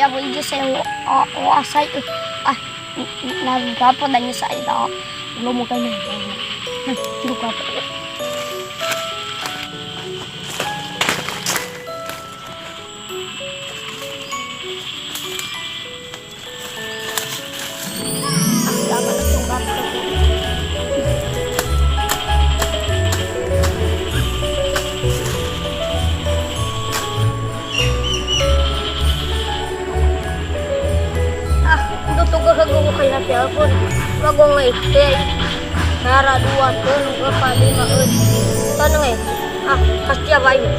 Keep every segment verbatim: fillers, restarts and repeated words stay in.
Aku ije saya o, o, o asai, eh. Ah, n-, n-, na gapo danya saya dah. Belum mau kena. Hmm, cukup gapo. Ah, untuk tugas aku bukan hati apa. Lagu ngai teh. Cara dua, telu, empat, lima, eh. Taneng, eh. Ah, pasti apa ini?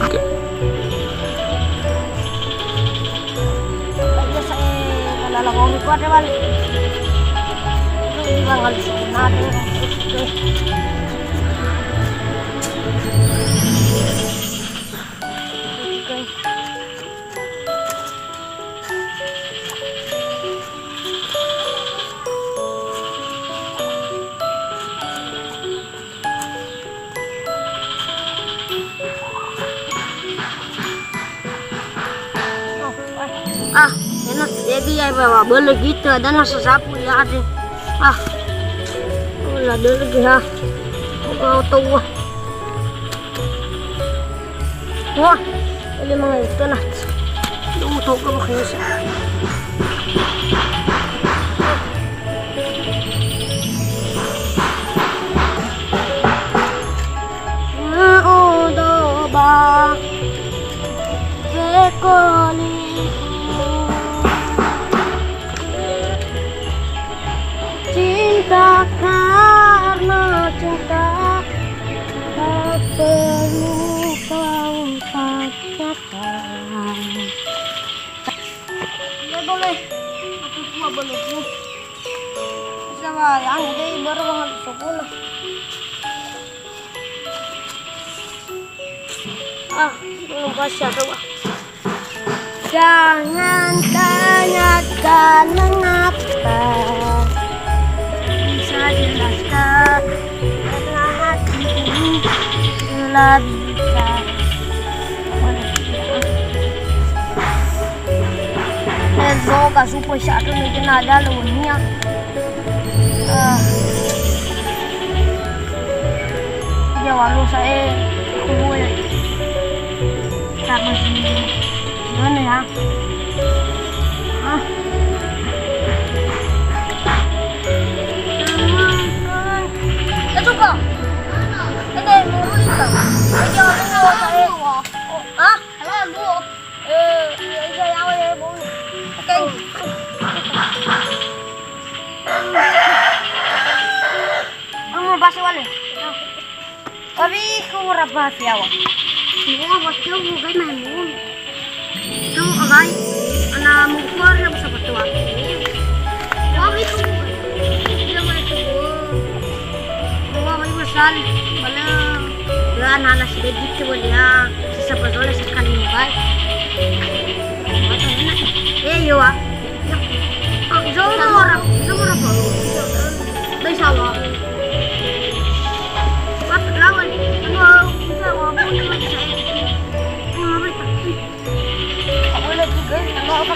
Oke. Biasa, eh, kalau lagu itu ada balik. Itu juga nggak bisa, nah, tuh. Ah, enak. Jadi ya, bawa bele gitu, ada nasa sapu ya, ada. Ah, ulah dulu ya. Mau tahu, ah. Wah, ele mangai tena. Lu toga makanya sa. Ma'odo ba wekoliku. Cinta karena cinta. Tak perlu kau paksakan. Iya boleh. Aku tua boleh. Bisa, Pak. Yang ini baru banget sokuna. Ah, belum kasih aku, Pak. Jangan tanyakan mengapa. Bisa jelaskan karena hati ini telah bicara. Ezo ka supo sa'ato nege nada lawania. Ah. Dia walu sa'e aku ya. Sama sini. Mana ya? Ah. Eh, coba. Ini, mau beli, Kak. Ini, aku mau, Kak. Hah? Halo, Bu. Eh, iya, iya, ya, ya, Bu. Oke. Kamu mau bahas wale? Tapi ku ora ba fiawa. Iya, waktu ku kan main mulu. Tu agai, ana mukor yang bisa bertuah. Tapi ku, iya, mai tu. Dua mai besar, bala. Ya, nana sudah gitu, ya. Sisa berdoa sekali, baik. Mata enak. Eh, iya, Wak. Zoro ora, zoro ora. Dai sawah. Wat lawan. Anu, kita mau apa? Anu, apa? Apa lagi, guys? Anu, apa?